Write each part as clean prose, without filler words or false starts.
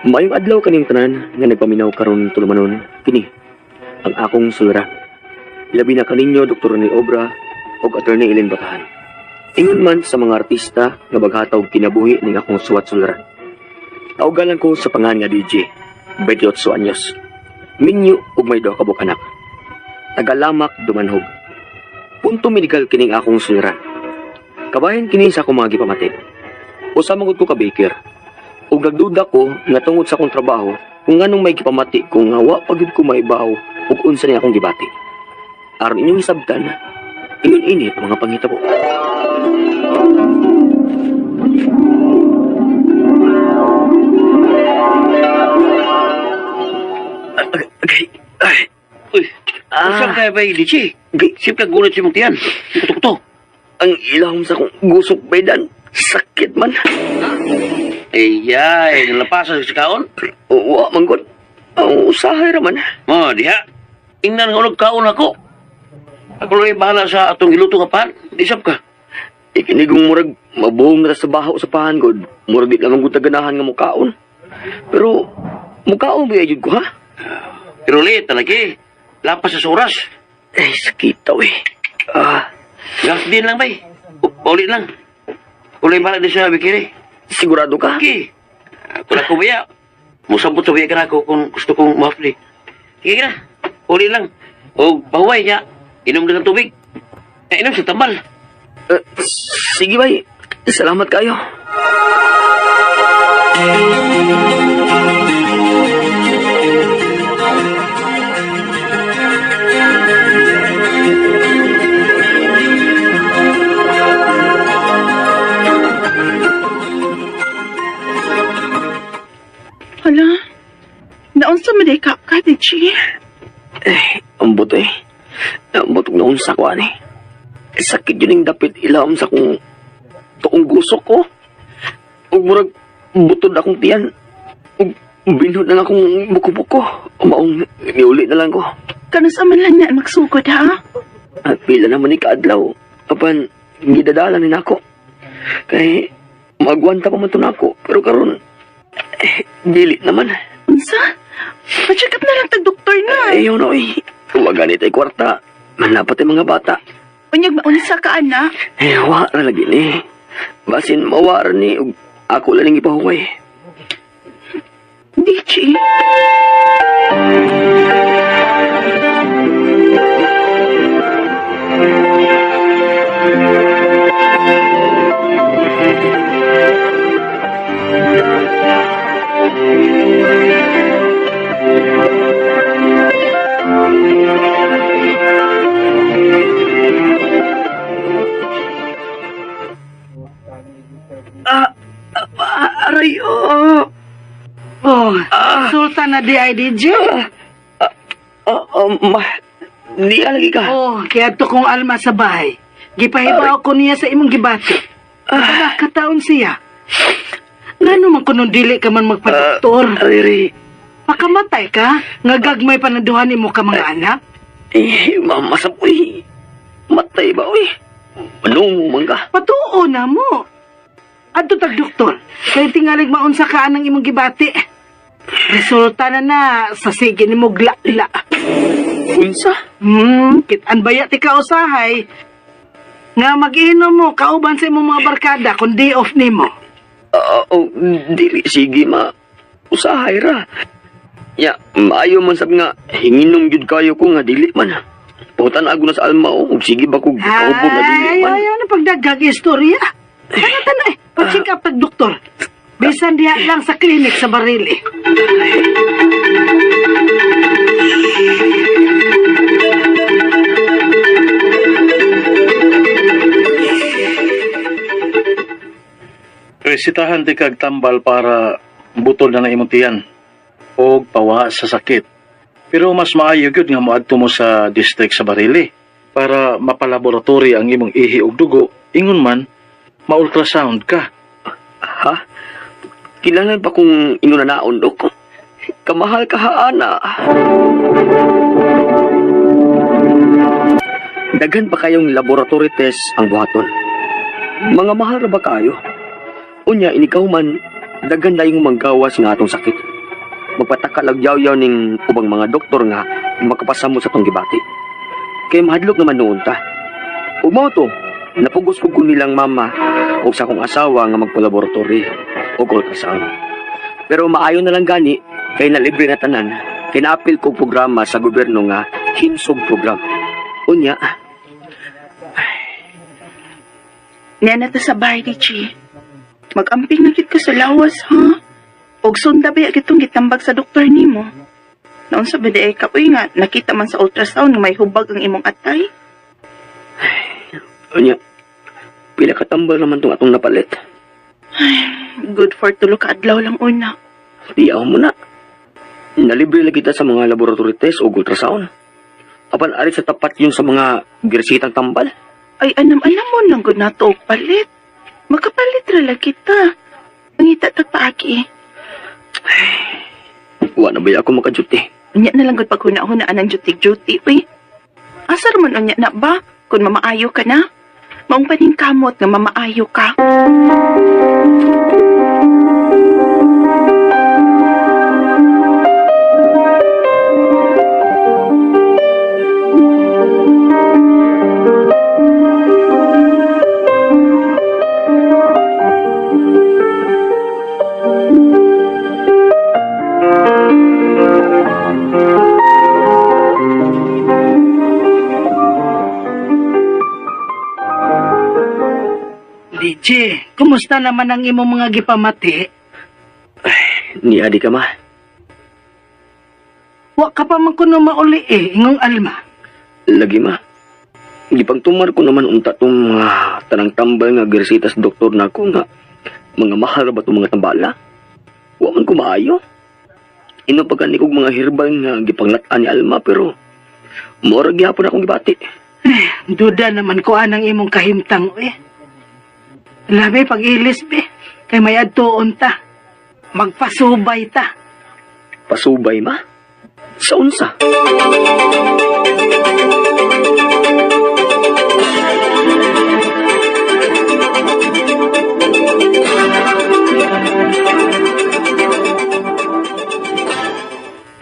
Maayong adlaw kaning tanan nga nagpaminaw karon tulumanon kini ang akong sulra. Labi na kaninyo Dr. Rene Obra ug Attorney Ellen Batahan. Ingon man sa mga artista nga maghataw og kinabuhi ning akong suwat sulra. Tawgalan ko sa pangan nga DJ, 28 anyos. Minyo ug may duha ka buok anak. Tagalamak Dumanhog. Punto medical kining akong sulran. Kabahin kini sa akong mga gipamati. Usa man gud ko ka baker. Ug nagduda ko nga tungod sa akong trabaho kung nganong may gipamati ko nga wa pa gyud ko maibaw ug unsa ni akong gibati. Aron inyong hisabtan, ingon ini ang mga panghitabo. Ay, ay, Uy, usap ah, kaya ba yung DJ? gay, Sip ka gulat si mong tiyan. Kuto-kuto. Ang ilahom sa akong gusok baydan. Sakit man. Ay, yay, nalapasan sa kaon. Wa man gud. Ang usahay ra man. Mo, diha. Ingnan nga unog kaon ako. Ako lang bahala sa atong giluto nga pan. Isap ka. Ikinigong murag mabuhong na sa baho sa pahan gud. Murag di lang gud ganahan nga mukaon. Pero mukaon ba jud ko ha? Pero late talaga eh. Lapas sa oras. Eh, sakit daw eh. Ah, Gas din lang bay. Ulit lang. Ulit bahala din sa bikini. Sigurado ka? Okay. Ako na ko baya. Musabot sa baya ka na ako kung gusto kong mahapli. Sige na. Uli lang. O bahuay niya. Inom din ng tubig. Eh, inom sa tambal. Sige bay. Salamat kayo. Hala, naunsa man day ka ka, DJ? Eh, ang buto eh. Ang butog na unsa ko ani. Eh, sakit yun yung dapit ilahom sa kong tuong gusok ko. Ug murag butod akong tiyan. Ug binhod na lang akong buko-buko. Maong niuli na lang ko. Kanus man lang na magsugod, ha? At pila naman ni kaadlaw. Apan, gidadala ni nako. Kay, magwanta pa man to nako. Pero karon eh, dili naman. Unsa? Pa-check up na lang tag doktor na. Eh, yun oy. Huwag ganit ay kwarta. Manapat ay mga bata. Unyag maunsa ka, anak. Eh, wa ra lagi ni. Basin mawara ni ug ako lang ning ipahuway. DJ. Ah, ah, aray, oh. Oh, sultan na di ay DJ. Ah, ah, ma, di ka lagi ka. Oh, kaya to kong alma sa bahay. Gipahibaw ko niya sa imong gibati. Ah. Kataon siya. Ngano man kuno dili ka man magpadoktor. Aray, aray. Makamatay ka, nga gagmay panaduhan nimo ka mga anak. Eh, mamasap, uy. Matay ba, uy? Manungo man ka. Patuo na mo. Adto tag doktor. Kay tingalig maunsa ka anang imong gibati. Resulta na na sa sige nimo gla-la. Unsa? Kitan baya ti ka usahay. Nga mag-inom mo kauban sa imong mga barkada kung day off nimo. Ah, oh, dili, sige, ma. Usahay ra. Ya, maayo man sab nga, hinginom gyud kayo ko nga dili man. Putan ako na sa alma, oh. Ug sige ba kog kaubod nga dili Ay, man. ay, ano pagdagag istorya? Ano tanay? Pa-check up tag doktor. Bisan diha lang sa klinik sa Barili. Resitahan di kag tambal para butol na na imong tiyan o pawa sa sakit. Pero mas maayo gyud nga moadto mo sa district sa Barili para mapalaboratory ang imong ihi og dugo ingon man ma-ultrasound ka. Ha? Kinahanglan pa kung inunanaon, dok. Kamahal ka, haana. Daghan pa kayong laboratory test ang buhaton. Mga mahal ra ba kayo? Unya, inikaw man, daghan na yung manggawas nga atong sakit. Magpataka lagyaw-yaw ning ubang mga doktor nga makapasamot sa tong gibati. Kay mahadlok naman noon ta. Ug mao to, napugos ko nilang mama o sa akong asawa nga magpa-laboratory o ultrasound. Pero maayo na lang gani kay nalibre na tanan, kay naapil ko programa sa gobyerno nga Himsog program. Unya, Niya na ta sa bahay, Richie. Magamping na gid ka sa lawas, ha? Og sunda ba gitong gitambag sa doktor nimo? Naon sa ba ka uy nga nakita man sa ultrasound nga may hubag ang imong atay? Unya, pila katambal naman tong atong napalit. Good for tulo ka adlaw lang una. Iyaw mo na. Nalibre lang kita sa mga laboratory test o ultrasound. Apan ari sa tapat yun sa mga girsitang tambal. Ay anam-anam mo lang gud nato og palit. Makapalit ra lang kita. Mangita tag paaki. Wa na ba ako makaduty? Unya na lang gud paghuna-huna anang duty-duty uy. Asa ra man unya na ba kung mamaayo ka na? Maong paning kamot nga mamaayo ka. DJ, kumusta naman ang imong mga gipamati? Ni adi ka ma. Wa ka pa man kuno mauli eh, ingong alma. Lagi ma. Gipagtumar ko naman unta tong mga tanang tambal nga girsita sa doktor na ako nga mga mahal ba tong mga tambala? Wa man ko maayo. Ino pagkani kog mga herbal nga gipanglat-an ni Alma pero mora gyapon akong gibati. Duda naman ko anang imong kahimtang eh. Labi pag-ilis be, kay may adtuon ta. Magpasubay ta. Pasubay ma? Sa unsa?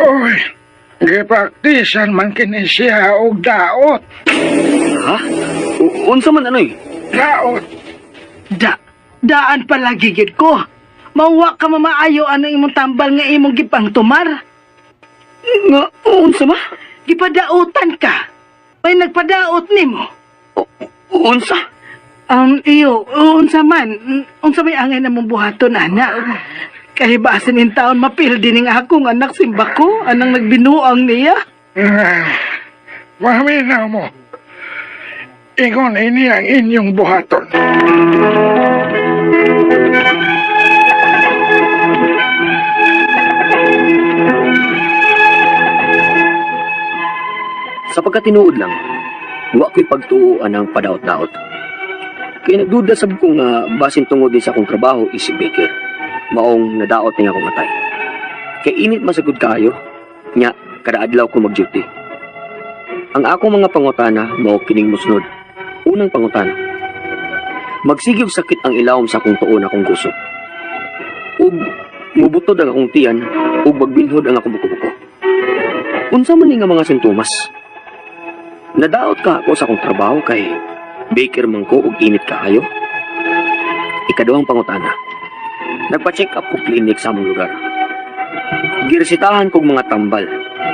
Oy, gipraktisan man kini siya og daot. Ha? Unsa man anoy? Daot. Da, daan palagi gid ko. Mawa ka mamaayo anang imong tambal nga imong gipangtumar. Nga unsa ma? Gipadautan ka. May nagpadaot nimo. Unsa? Iyo, unsa man, unsa may angay na mong buhaton, ana. Kay basin in taon mapil din ang akong anak simbako, anang nagbinuang niya. Ah, Paminaw mo. Ingon ini ang inyong buhaton. Sa pagkatinuod lang, wa ko'y pagtuoan ang padaot-daot. Kaya nagduda sab ko nga basin tungod din sa akong trabaho isip baker. Maong nadaot ni akong atay. Kay init masagod kaayo, nya kada adlaw ko mag-duty. Ang akong mga pangutana mao kining mosunod. Unang pangutana. Magsige og sakit ang ilawom sa akong tuon akong gusok. Ug mubutod ang akong tiyan ug magbinhod ang akong buko-buko. Unsa man ni nga mga sintomas? Nadaot ka ako sa akong trabaho kay baker man ko ug init kaayo. Ikaduhang pangutana. Nagpa-check up ko clinic sa among lugar. Giresetahan kog mga tambal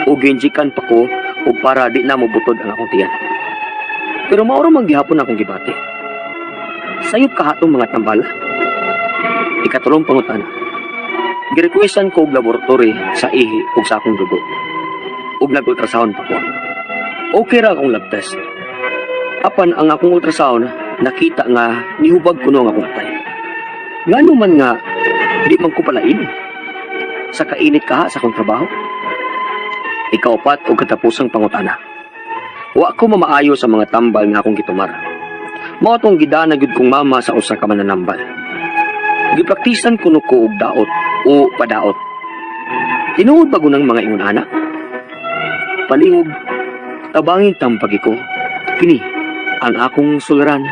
ug ginjikan pa ko ug para di na mobutod ang akong tiyan. Pero mao ra man gihapon akong gibati. Sayop kahatong mga tambal. Ikatulong pangutana. Girequestan ko og laboratory sa ihi ug sa akong dugo. Ug nag-ultrasound pa ko. Okay ra akong lab test. Apan ang akong ultrasound, nakita nga nihubag kuno ang akong atay. Ngano man nga, di man ko palain. Sa kainit kaha sa akong trabaho. Ikaupat o katapusang pangutana. Wa ko mamaayo sa mga tambal nga akong gitumar. Mao tong gidana gyud kong mama sa usa ka mananambal. Gipraktisan kuno ko og daot o padaot. Tinuod ba gunang mga ingon ana? Palihog, tabangin tampagi ko. Kini, ang akong suliran.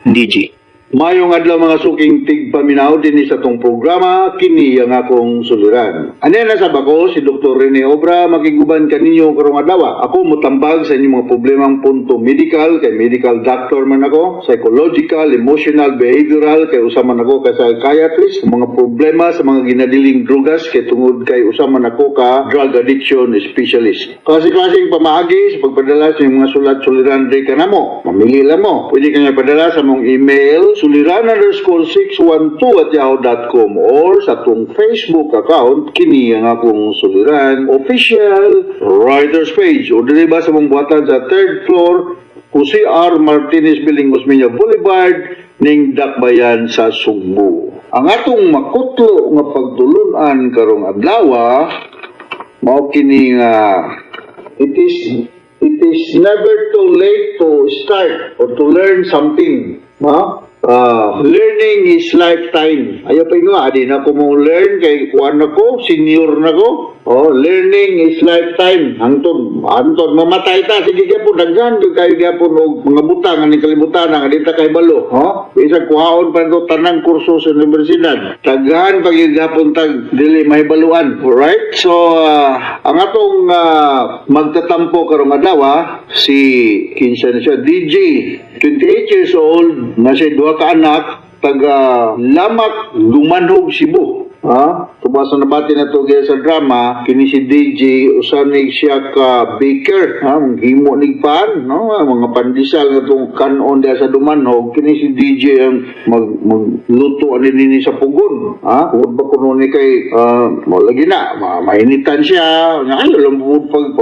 DJ. Mayong adlaw, mga suking tigpaminaw, dinhi sa atong programa "Kini ang Akong Suliran". Ania na sab ako, si Dr. Rene Obra, makiguban kaninyo karong adlaw. Ako motambag sa inyong mga problemang punto medical kay medical doctor man ako, psychological, emotional, behavioral kay usa man ako ka psychiatrist, mga problema sa mga ginadiling drugas kay tungod kay usa man ako ka drug addiction specialist. Klase-klaseng pamaagi sa pagpadala sa inyong mga sulat suliran diri kanamo. Mamili lang mo. Pwede ka nga padala sa among email suliran_612@yahoo.com or sa atong Facebook account, "Kini ang Akong Suliran Official Writers Page, o diri ba sa among buhatan sa third floor, Jose R. Martinez Building, Osmeña Boulevard, ning Dakbayan sa Sugbo. Ang atong makutlo nga pagtulunan karong adlaw mao kini nga it is never too late to start or to learn something, no? Learning is lifetime. Ayaw pa nga, di na ko mo learn kay kuan na ko, senior na ko. Oh, learning is lifetime. Hangtod, hangtod mamatay ta, sige gyapon daghan gyud kayo gyapon og mga butang ani kalibutan nga di ta kahibalo, ho? Bisag kuhaon pa to tanang kurso sa universidad. Daghan pa gyud gyapon tag dili mahibaluan. Alright? So, ang atong magtatampo karong adlaw si kinsa na siya, DJ, 28 years old, na siya duha ka anak, taga Lamak, Dumanhog, Cebu. Ha? Tubas sa nabati na to sa drama, kini si DJ usa ni siya ka baker, ha, himo nig pan, no? Mga pandesal nga tong kanon diha sa Dumanhog, kini si DJ ang magluto ani nini sa pugon, ha? Tungod ba kuno ni kay mo lagi na mainitan siya, nya ayo lang pud pag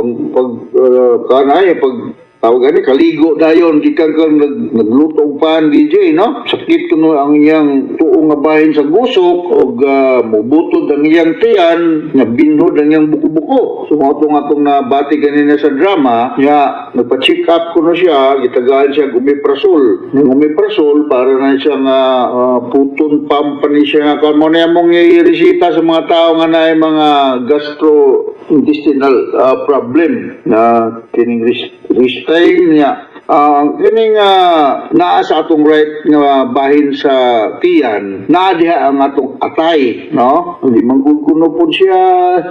kanay pag tawag ani kaligo dayon gikan kang nagluto og pan, DJ, no? Sakit kuno ang iyang tuo nga bahin sa gusok og mubutod ang iyang tiyan nga binhod ang iyang buko-buko. So mao to nga atong nabati ganina sa drama nga nagpa-check up kuno siya, gitagaan siya og omeprazole. Ning omeprazole para na siya nga proton pump pa ni siya nga mo na mong iresita sa mga tao nga naay mga gastrointestinal problem na kining restrain niya. Kining naa sa atong right nga bahin sa tiyan, naa diha ang atong atay, no? Hindi man gud kuno pod siya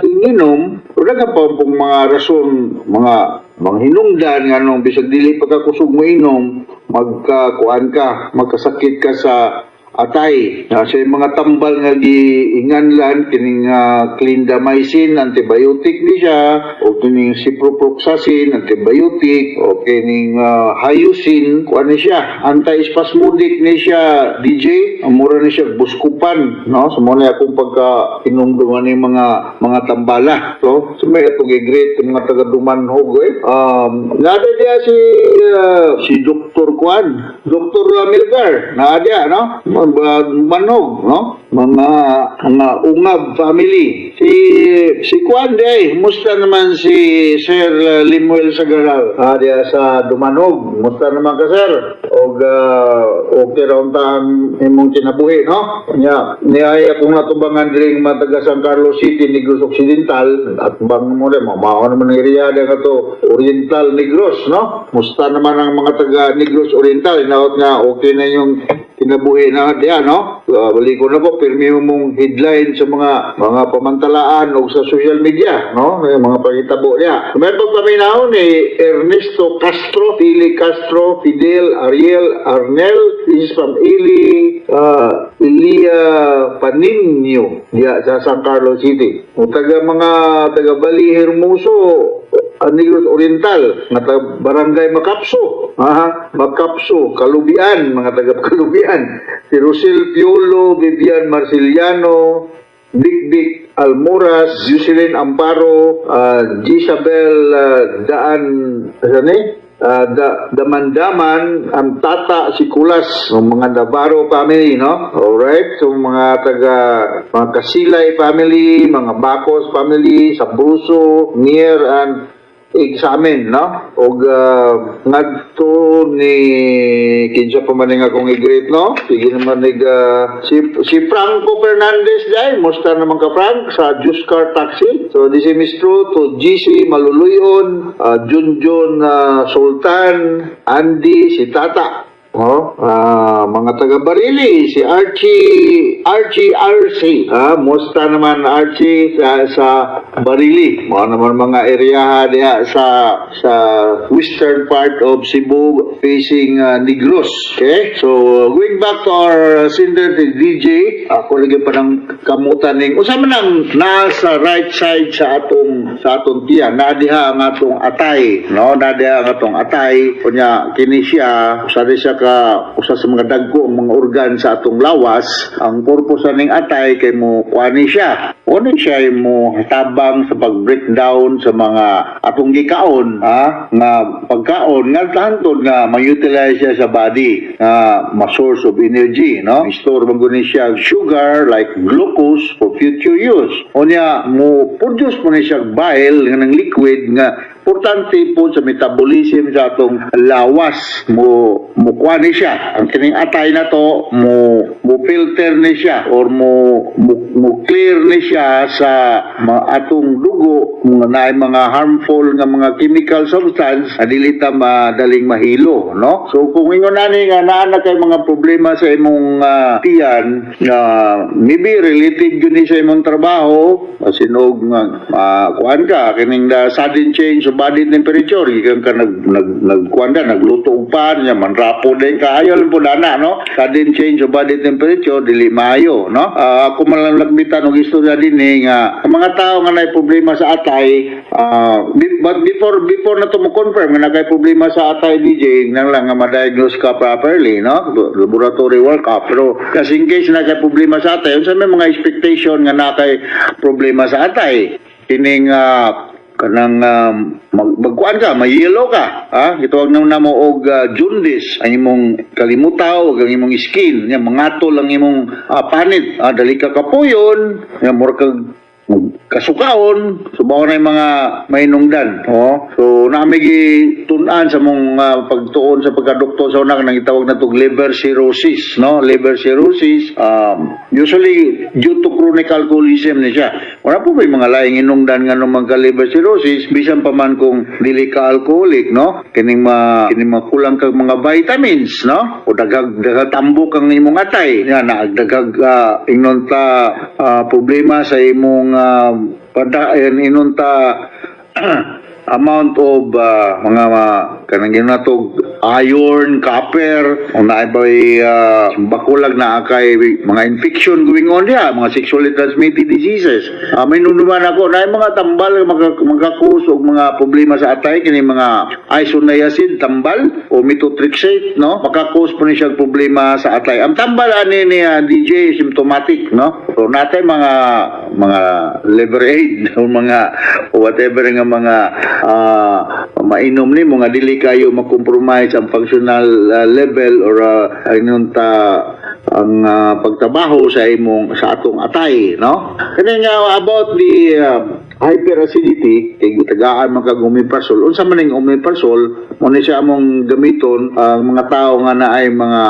hinginom, pero daghan pa pong mga rason, mga hinungdan nga nung bisag dili pa ka kusog mo inom, magkakuan ka, magkasakit ka sa atay. Na sa mga tambal nga giinganlan kining clindamycin, antibiotic ni siya, o kining ciprofloxacin, antibiotic, o kining hyoscine, kuan ni siya, anti-spasmodic ni siya, DJ. Ang mura ni siya Buscopan, no? So mo na akong pagka hinumduman ni mga tambala. So may atong gi-greet yung mga taga Dumanhog eh. Naa diya si Dr. Kuan, Dr. Lamilcar, naa diya, no? Manhog, no? Mga Ungab family. Si Kuan day, musta naman si Sir Limuel Sagaral? Ah, diya sa Dumanhog. Musta naman ka, sir? Og okay ra unta ang imong kinabuhi, no? Nya, niay akong natubangan diri mga taga San Carlos City, Negros Occidental, at bang mo rin, mao naman ang area nga to, Oriental Negros, no? Musta naman ang mga taga Negros Oriental, inaot nga okay na yung kinabuhi na diya, no? Balik ko na po, pirmi mo mong headline sa mga pamantalaan o sa social media, no? Yung mga pangitabo niya. May pagpaminaw ni Ernesto Castro, Fili Castro, Fidel, Ariel, Arnel, this is from Ili, Elia Paninio, diya sa San Carlos City. O taga mga taga Bali Hermoso, Negros Oriental, nga taga Barangay Macapso, aha, Macapso, Kalubian, mga taga Kalubian. Si Rosel Piolo, Vivian Marceliano, Big Big Almoras, Jocelyn Amparo, Gisabel Daan, ano eh? Damandaman, ang tata si Kulas, ng mga Navarro family, no? Alright, so mga taga, mga Kasilay family, mga Bacos family, Sabruso, Nier, and examen, no? Og ngadto ni kinsa pa man nga akong i-greet, no? Sige naman nig si Franco Fernandez dai, musta naman ka, Frank, sa Juice Car Taxi. So this is Mistro to GC Maluluyon, Junjun Sultan, Andy, si Tata. Oh, mga taga Barili, si Archie, Archie RC. Musta naman, Archie, sa Barili. Mao naman mga area diha sa western part of Cebu facing Negros. Okay? So, going back to our sender, si DJ, ako lagi pa ng kamutan ning usa man ang nasa right side sa atong tiyan, naa diha ang atong atay, no? Naa diha ang atong atay. Kunya kini siya usa di siya ka usa sa mga dagko ang mga organ sa atong lawas. Ang purpose ning atay kay mo kuani siya. Kuani siya mo tabang sa pag-breakdown sa mga atong gikaon, ha, nga pagkaon nga hantod nga ma-utilize siya sa body nga ma-source of energy, no? Store man gud ni siya sugar like glucose for future use. Unya mo produce mo ni siya bile nga ng liquid nga importante po sa metabolism sa atong lawas. Mo kuha ni siya, ang kining atay na to mo filter ni siya or mo clear ni siya sa atong dugo mga naay mga harmful nga mga chemical substance na dili ta madaling mahilo, no? So kung ingon ani nga naa na kay mga problema sa imong tiyan nga maybe related gyud ni sa imong trabaho, masinog nga makuan ka kining the sudden change of body temperature, gikan ka nag nag nagkuan ka, nagluto og pan nya manrapo din ka, ayo lang po dana, no? Sudden change of body temperature, dili maayo, no? Ako man lang lagbitan og istorya dinhi nga ang mga tao nga naay problema sa atay, but before na to mo confirm nga naa kay problema sa atay, DJ, nang lang nga ma-diagnose ka properly, no? Laboratory workup. Pero kasi in case naa kay problema sa atay, unsa may mga expectation nga naa kay problema sa atay? Kining kanang magkuan ka, mayelo ka, ha? Gitawag na namo og jaundice, ang imong kalimutaw ug ang imong skin, nya mangatol ang imong panit, dali ka kapuyon, nya mura kag kasukaon, subaw na yung mga mainungdan. Oh. So, nami tun-an sa mong pagtuon sa pagkadoktor sa una nang itawag na tog liver cirrhosis, no? Liver cirrhosis, usually due to chronic alcoholism ni siya. Wala po ba yung mga laing inungdan nga nung magka liver cirrhosis, bisan pa man kung dili ka alcoholic, no? Kining makulang kag mga vitamins, no? O daghag daghag tambok ang imong atay. Yan na daghag ingnon ta problema sa imong inon ta amount of mga kanang ginatog iron, copper, o naa bay bakulag na kay mga infection going on diha, mga sexually transmitted diseases. May nunuman ako na mga tambal nga maka-cause og mga problema sa atay, kini mga isoniazid tambal o methotrexate, no? Maka-cause po ni siya problema sa atay. Ang tambal ani ni DJ, symptomatic, no? So natay mga liver aid o mga whatever nga mga mainom nimo nga dili kayo makompromise ang functional level or inon ta ang pagtrabaho sa imong sa atong atay, no? Kani nga about the hyperacidity, kay tagaan man kag omeprazole. Unsa man ning omeprazole? Mo ni siya among gamiton ang mga tao nga naay mga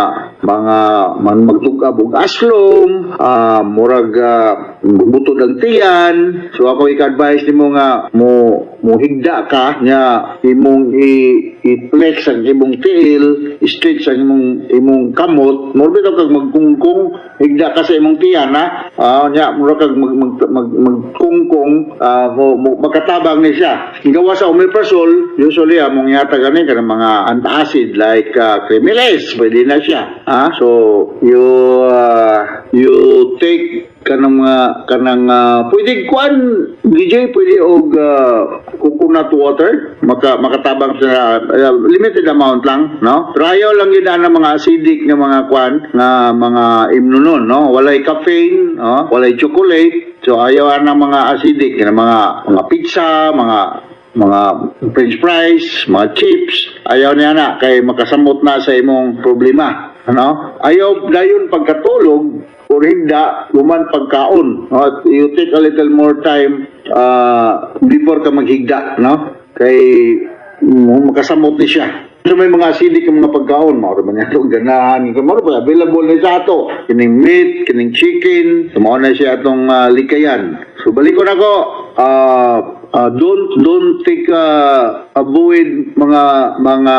man magtugab og aslom, murag butod ang tiyan. So ako i-advise nimo nga mo mo higda ka nya imong i i-flex ang imong tiil, stretch ang imong kamot, mura bitaw kag magkungkong, higda ka sa imong tiyan, ha. Nya mura kag mag, mag, mag, magkungkong, mo makatabang ni siya. Gawa sa omeprazole, usually among yata gani kanang mga antacid like Kremil-S, pwede na siya. So you take kanang mga kanang pwede kuan, DJ, pwede og coconut water, makatabang sa limited amount lang, no? Pero ayaw lang yun ang mga acidic nga mga kuan nga mga imnonon, no? Walay caffeine, no? Walay chocolate. So ayaw ang mga acidic nga mga pizza, mga french fries, mga chips, ayaw niya na kay makasamot na sa imong problema, ano? Ayaw dayon pagkatulog or higda human pagkaon, no? At you take a little more time before ka maghigda, no? Kay makasamot ni siya. So may mga acidic ang mga pagkaon, mao man atong ganahan, mao ba available ni sa ato. Kining meat, kining chicken, so mao na siya atong likayan. So balikon ako, Don't take, avoid mga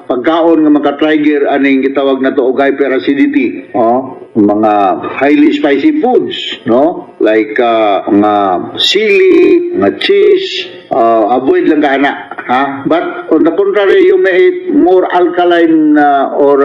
pagkaon nga maka-trigger aning gitawag nato og hyperacidity, oh, mga highly spicy foods, no, like mga sili, mga cheese, avoid lang ka ana, ha. But on the contrary, you may eat more alkaline or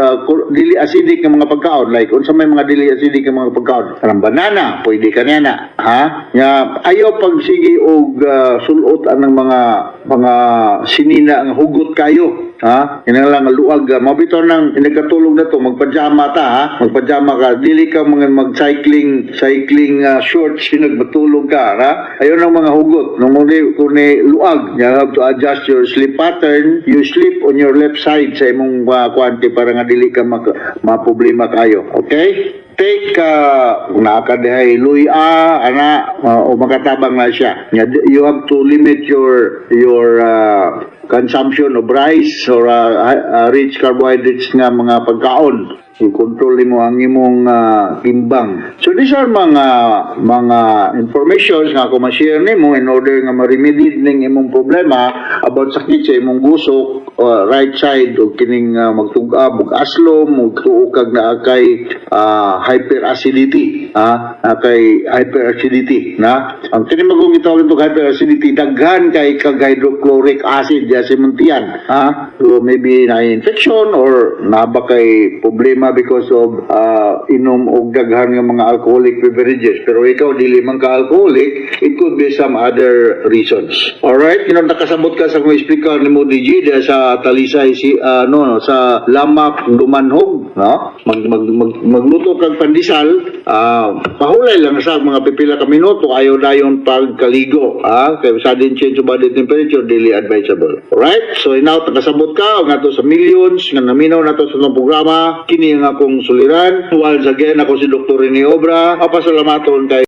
dili acidic nga mga pagkaon, like unsa may mga dili acidic nga mga pagkaon? Kanang banana, pwede ka niya na, ha. Nya ayaw pagsige og sulot anang mga sinina nga hugot kayo, ha. Kinahanglan nga luag. Mao bitaw nang inagkatulog na to, magpajama ta, ha. Magpajama ka, dili ka mga mag cycling cycling shorts matulog ka, ha. Ayaw nang mga hugot nung muli kung ni luag. You have to adjust your sleep pattern. You sleep on your left side sa imong kuan para nga dili ka maproblema kayo. Okay, take kung naa ka dihay luya ana o makatabang na siya. Nya, you have to limit your consumption of rice or rich carbohydrates nga mga pagkaon. I-control mo ang imong timbang. So these are mga informations nga ako ma-share nimo in order nga ma-remedy ning imong problema about sakit sa imong gusok, right side, o kining magtug-ab ug aslom ug tuo kag naa kay hyperacidity, ha, naa kay hyperacidity na. Ang kini magong gitawag itong hyperacidity, daghan kay kag hydrochloric acid diya sa imong tiyan, ha. So maybe na infection or naa ba kay problema because of inom og daghan nga mga alcoholic beverages, pero ikaw dili man ka alcoholic. It could be some other reasons. Alright, kinon nakasabot ka sa akong speaker nimo, DJ, diya sa Talisay, si no, no, sa Lamak, Dumanhog, no. Mag, mag, mag magluto kag pandesal, pahulay lang sa mga pipila ka minuto. Ayaw dayon pagkaligo, ha, kay sudden change of body temperature dili advisable. Alright, so now nakasabot ka og ngadto sa millions nga naminaw nato sa atong programa, kini ang akong suliran. Once again, ako si Dr. Rene Obra, papasalamaton kay